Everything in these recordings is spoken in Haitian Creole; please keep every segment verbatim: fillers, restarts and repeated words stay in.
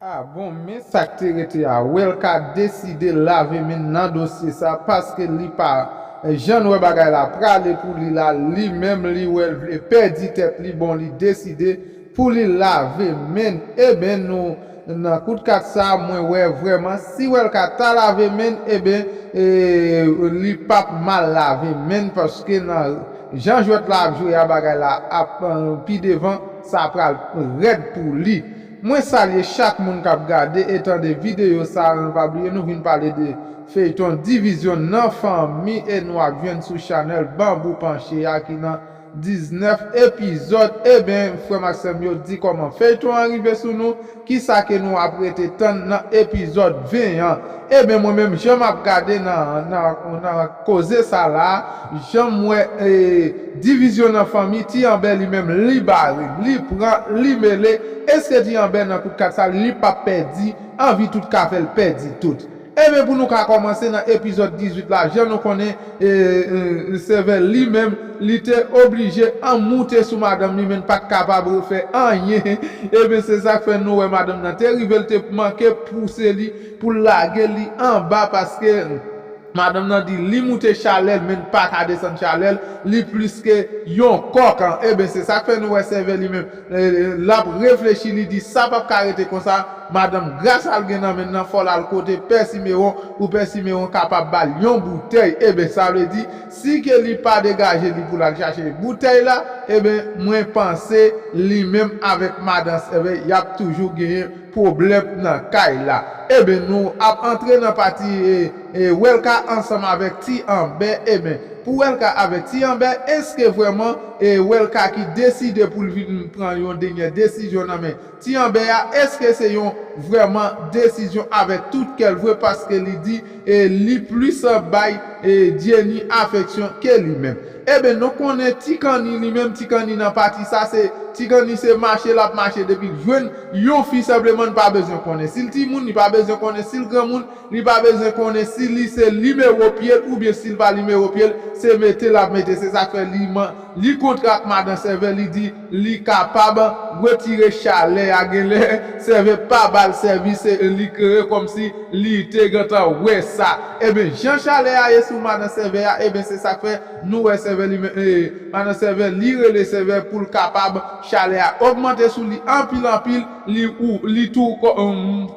Ah bon, men sa k te rete a, Welca deside lave men nan dosye sa, paske li pa jan wè bagay la prale pou li la, li menm li wè l vle pèdi tèt li, bon, li deside pou li lave men. Eben, nou nan kout kat sa, mwen wè vrèman si Welca ta lave men, eben, e, li p ap mal lave men, paske nan jan jwèt la ap jwe a, bagay la ap, eh, pi devan, sa pral rèd pou li. Mwen salye chak moun k ap gade e tande videyo sa a. Pa bliye nou vin pale de feyton Divizyon nan Fanmi e nou ap jwenn sou chanèl Banbou Panche a ki nan diznèf epizòd. Eben, frè m ak sè m yo, di kòman feyton an rive sou nou, kisa ke nou ap rete tann nan epizòd ven an. Eben, mwen menm, jan m ap gade nan, nan, nan koze sa la, jan m wè, e, Divizyon nan Fanmi, Ti Anbè li menm, li bare, li pran, li mele. Èske Ti Anbè nan kout kat sa, li p ap pèdi anvi tout ka fè l pèdi tout? Eben, pou nou ka kòmanse nan epizòd dizuit la, jan nou konnen, e, e, Sèvè li menm, li te oblije an moute sou madanm li, men l pa t kapab fè anyen. Eben, se sa k fè nou wè madanm nan te rive, l te manke pouse li pou l lage li anba, paske madanm nan di li moute chalè l, men l pa ka desann chalè l, li plis ke yon kòk an. Eben, se sa k fè nou wè Sèvè li menm, e, l ap reflechi, li di, "Sa p ap ka rete konsa, madanm, gras a l gen nan men l nan, fò l al kote Pè Simewon, pou Pè Simewon kapab ba l yon boutèy." Eben, sa vle di, si ke li pa degaje li pou l al chache boutèy la, eben, mwen panse li menm avèk madanm Sèvè, y ap toujou genyen pwoblèm nan kay la. Eben, nou ap antre nan pati, e, e, Welca ansanm avèk Ti Anbè. Eben, pou Welca avèk Ti Anbè, èske vrèman, e, Welca ki deside pou l vin pran yon dènyè desizyon nan men Ti Anbè a, èske se yon vrèman desizyon avèk tout kè l vre, paske li di, e, li plis bay, e, Jenny afeksyon ke li menm? Eben, nou konnen Ti Kanni li menm, Ti Kanni nan pati sa, se Ti Kanni se mache l ap mache, depi l jwenn yon fi senpleman, li pa bezwen konnen si l timoun, li pa bezwen konnen si l granmoun, li pa bezwen konnen si li se nimewo pye l oubyen si l pa nimewo pye l, se mete l ap mete. Se sa k fè li man-, li kontre ak madan Sèvè, li di li kapab retire chalè a, genlè Sèvè pa ba l sèvis, e li kreye kòmsi li te gentan wè sa. Eben, jan chalè a ye sou madan Sèvè a, eben, se sa k fè nou wè Sèvè li men-, e, madan Sèvè, li rele Sèvè pou l kapab chalè a ogmante sou li anpil, anpil, li ou, li tou ko-,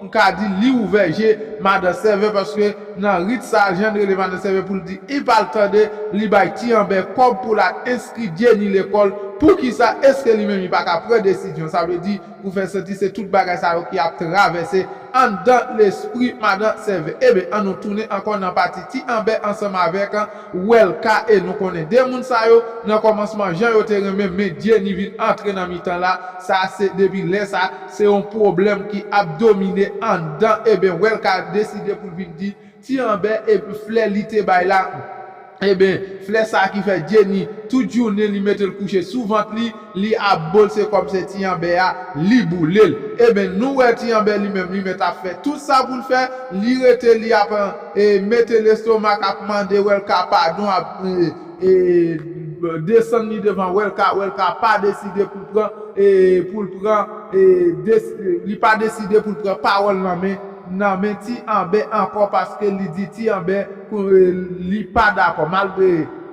m ka di li ouvè je madan Sèvè, paske nan rit sa, jan l rele madan Sèvè pou l di, li pa l tande, li bay Ti Anbè kòb pou l al enskri Jenny lekòl. Poukisa èske li menm li pa ka pran desizyon? Sa vle di, pou fè santi se tout bagay sa yo ki ap travèse anndan lespri madan Sèvè. Eben, an nou tounen ankò nan pati Ti Anbè ansanm avèk Welca, e nou konnen de moun sa yo, nan kòmansman, jan yo te renmen men Jenny vin antre nan mitan la, sa se depi lè sa, se yon pwoblèm ki ap domine anndan. Eben, Welca deside pou l vin di Ti Anbè e flè li te bay la. Eben, flè sa ki fè Jenny, tout jounen li mete l kouche sou vant li, li ap bo l, se kòm se Ti Anbè a, li boule l. Eben, nou wè Ti Anbè li menm, li mèt ap fè tout sa pou l fè, li rete, li ap, e, mete lestomak, ap mande Welca padon, ap, e, e, desann li devan Welca, Welca pa deside pou l pran, e, pou l pran, e, des-, li pa deside pou l pran pawòl nan men, nan men Ti Anbè ankò, paske li di Ti Anbè, pou, e, li pa dakò. Malgre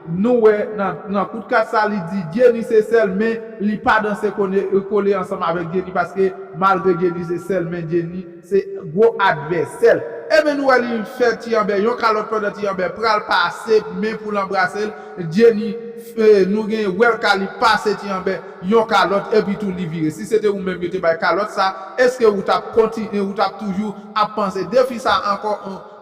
nou wè nan, nan kout kat sa, li di Jenny se sèl men, li pa danse kole, kole ansanm avèk Jenny, paske malgre Jenny se sèl men, Jenny se gwo advèsè l. Eben, nou wè li fè Ti Anbè yon kalòt pandan Ti Anbè pral pase men pou l anbrase l. Jenny, e, nou gen Welca, li pase Ti Anbè yon kalòt, epi tou li vire. Si se te ou menm yo te bay kalòt sa, èske ou t ap kontinye, ou t ap toujou ap panse de fi sa ankò,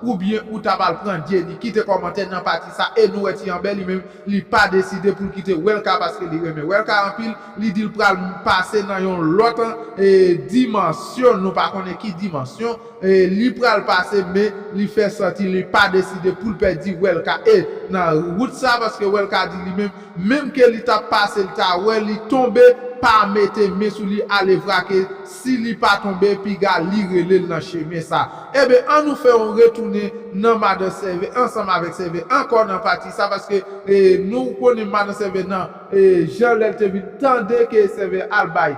oubyen ou t ap al pran Jenny? Kite kòmantè nan pati sa, e nou wè Ti Anbè li menm, li pa deside pou l kite Welca, paske li renmen Welca anpil, li di l pral pase nan yon lòt, e, dimansyon, nou pa konnen ki dimansyon, e, li pral pase, men li fè santi li pa deside pou l pèdi Welca, e, nan wout sa, paske Welca di li menm, menm ke li t ap pase, l ta wè li tonbe, pa mete men sou li, ale vrake, si li pa tonbe, piga li rele l nan chemen sa. Eben, an nou fè yon retounen nan madan Sèvè, ansanm avèk Sèvè, ankò nan pati sa, paske, e, nou konnen madan Sèvè nan, e, jan lè l te vin tande ke Sèvè al bay,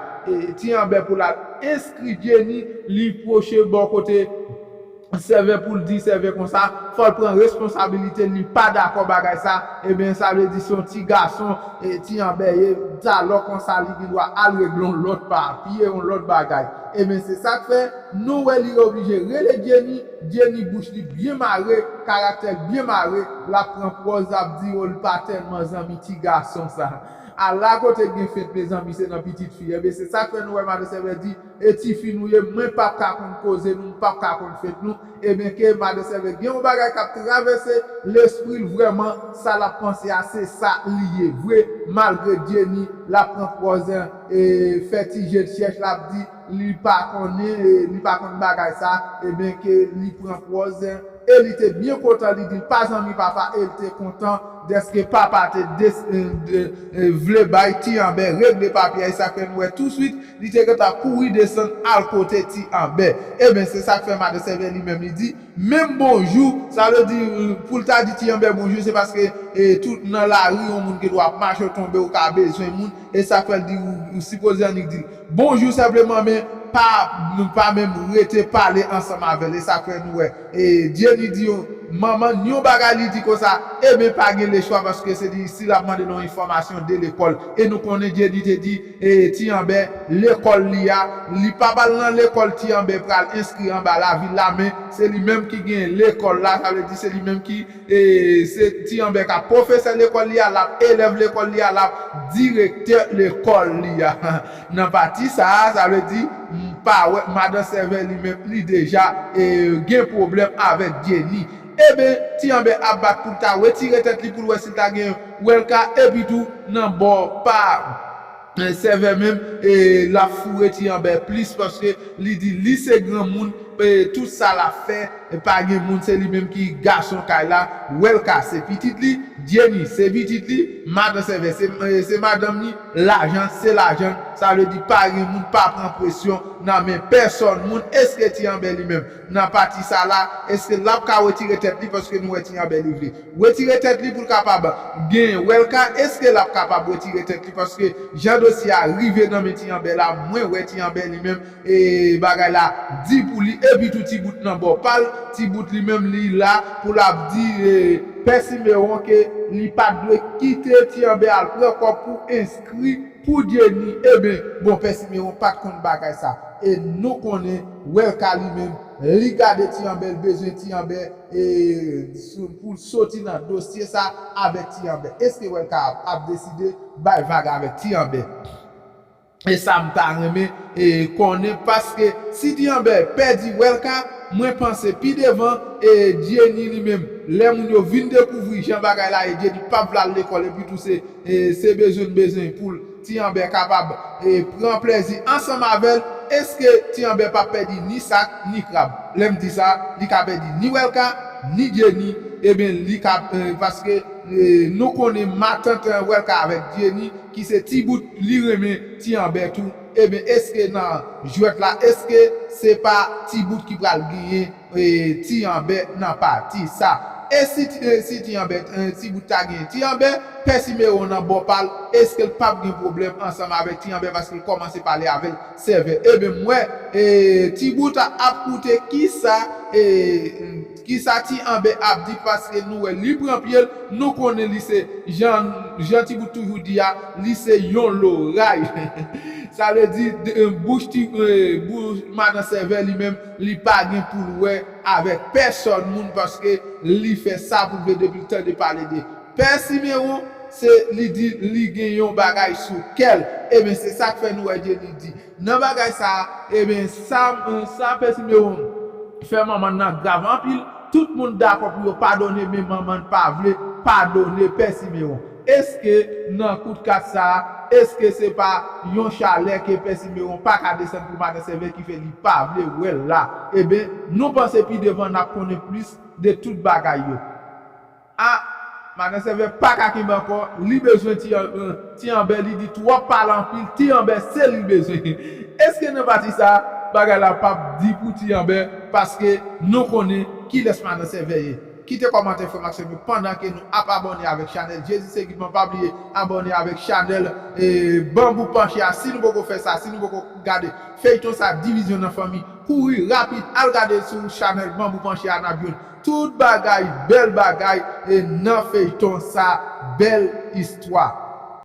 Ti Anbè pou l al enskri Jenny, li pwoche bò kote Sèvè pou l di Sèvè konsa, fò l pran responsabilite l, li pa dakò bagay sa, ebyen sa vle di se yon ti gason, e, Ti Anbè ye, talò konsa li gen dwa al regle yon lòt papye, yon lòt bagay. Ebyen se sa k fè, nou wè li oblije rele Jenny, Jenny bouch li byen mare, karaktè l byen mare, l ap pran pòz, l ap di, o, l pa tèlman zanmi ti gason sa. Ala kote gen fent, mezanmi, se nan pitit fi. Ebyen, se sa k fè nou wè madan Sèvè di, e tifi nou ye, mwen p ap ka konn koze nou, m p ap ka konn fent nou. Ebyen, ke madan Sèvè gen yon bagay k ap travèse lespri l vrèman, sa l ap panse a, se sa li ye vre, malgre Jenny, l ap pran pòz, e fè ti je l chèch, l ap di, li pa konnen, e li pa konn bagay sa, ebyen, ke li pran pòz, e li te byen kontan, li di l pa zanmi papa, e li te kontan dèske papa te des, e, de, e, vle bay Ti Anbè regle papye a, e sa fè nou wè touswit, li te gentan kouri desann al kote Ti Anbè. Ebyen, se sa k fè madan Sèvè li menm, li di, menm bonjou, sa vle di, e, pou l ta di Ti Anbè bonjou, se paske, e, tout nan lari, yon moun gen dwa ap mache, w tonbe, ou ka bezwen moun, e sa k fè l di, ou, ou sipoze annik di l bonjou senpleman, men pa, pa menm rete pale ansanm avè l, e sa k fè nou wè. E Jenny di yon, manman, yon bagay li di konsa, ebyen pa gen lechwa, paske se di, si l ap mande l yon enfòmasyon de lekòl, e nou konnen Jenny te di, e, Ti Anbè, lekòl li a, li p ap al nan lekòl Ti Anbè pral enskri anba lavil la, men se li menm ki gen lekòl la, sa vle di se li menm ki, e, se Ti Anbè k ap pwofesè lekòl li a, l ap elèv lekòl li a, l ap direktè lekòl li a. Nan pati sa a, sa vle di, m pa wè madan Sèvè li menm, li deja, e, gen pwoblèm avèk Jenny. Ebyen, Ti Anbè ap bat pou l ta retire tèt li pou l wè si l ta gen Wèlka, epi tou nan bò pa, e, Sèvè menm, e, l ap foure Ti Anbè plis paske li di li se granmoun, e, tout sa l ap fè, e, pa gen moun, se li menm ki gason kay la, Wèlka se pitit li, Jenny se pitit li, madan Sèvè se, e, se madanm li, lajan se lajan, sa vle di pa gen moun, pa pran presyon nan men pèsòn moun, èske Ti Anbè li menm nan pati sa la, èske l ap ka retire tèt li paske nou wè Ti Anbè li vle retire tèt li pou l kapab gen Wèlka, èske l ap kapab retire tèt li paske jan dosye a rive nan men Ti Anbè la, mwen wè Ti Anbè li menm, e, bagay la di pou li, epi tou Ti Bout nan bò pa l, Ti Bout li menm li la pou l ap di, e, Pè Simewon ke li pa t dwe kite Ti Anbè al pran kòb pou enskri pou Jenny, ebyen, bon, Pè Simewon pa t konn bagay sa. E nou konnen, Wèlka li menm, li gade Ti Anbè, l bezwen Ti Anbè, e, sou, pou l soti nan dosye sa avèk Ti Anbè. Èske Wèlka ap, ap deside bay vag avèk Ti Anbè? E sa m ta renmen, e, konnen, paske si Ti Anbè pèdi Wèlka, mwen panse pi devan, e, Jenny li menm, lè moun yo vin dekouvri jan bagay la ye, Jenny p ap vle al lekòl, epi tou se, e, se bezwen l bezwen pou l Ti Anbè kapab, e, pran plèzi ansanm avè l, èske Ti Anbè p ap pèdi ni sak, ni krab? Lè m di sa, li ka pèdi ni Wèlka, ni Jenny, ebyen, li ka, e, paske, e, nou konnen matant, e, Wèlka avèk Jenny, ki se Ti Bout, li renmen Ti Anbè tou, ebyen, èske nan jwèt la, èske se pa Ti Bout ki pral genyen, e, Ti Anbè nan pati sa? E si, e, si Ti Anbè, e, Ti Bout ta genyen Ti Anbè, Pè Simewon nan bò pa l, èske l p ap gen pwoblèm ansanm avèk Ti Anbè paske l kòmanse pale avè l sèvè? Ebyen, m wè, e, Ti Bout ap koute kisa, e, kisa Ti Anbè ap di, paske nou wè li pran pye l, nou konnen li se, jan, jan Ti Bout toujou di a, li se yon loray. Sa vle di, de, e, bouch Ti, e, bouch madan sèvè li menm, li pa gen pou l wè avèk pèsòn moun, paske li fè sa pou l vle depi l tande pale de Pè Simewon, se li di li gen yon bagay sou kè l. Ebyen, se sa k fè nou wè Jenny di nan bagay sa a, ebyen, sa, sa Pè Simewon fè manman nan grav anpil. Tout moun dakò pou yo padone, men manman pa vle padone Pè Simewon. Èske nan kout kat sa a, èske se pa yon chalè ke Pè Simewon pa ka desann pou madan sèvè ki fè li pa vle wè l la? Ebyen, nou panse pi devan n ap konnen plis de tout bagay yo. A, madan sèvè pa ka kenbe ankò, li bezwen Ti, e, Ti Anbè, li di twòp pale anpil, Ti Anbè se li bezwen. Èske nan pati sa, bagay la p ap di pou Ti Anbè, paske nou konnen kilès madan sèvè ye. Kite kòmantè frè m ak sè m yo pandan ke nou ap abòne avèk chanèl Jezi se gid mwen. Pa bliye abòne avèk chanèl e, Banbou Panche a. Si nou poko fè sa, si nou poko gade feyton sa, Divizyon nan Fanmi, kouri rapid al gade sou chanèl Banbou Panche a, n ap jwenn tout bagay, bèl bagay e nan feyton sa, bèl istwa.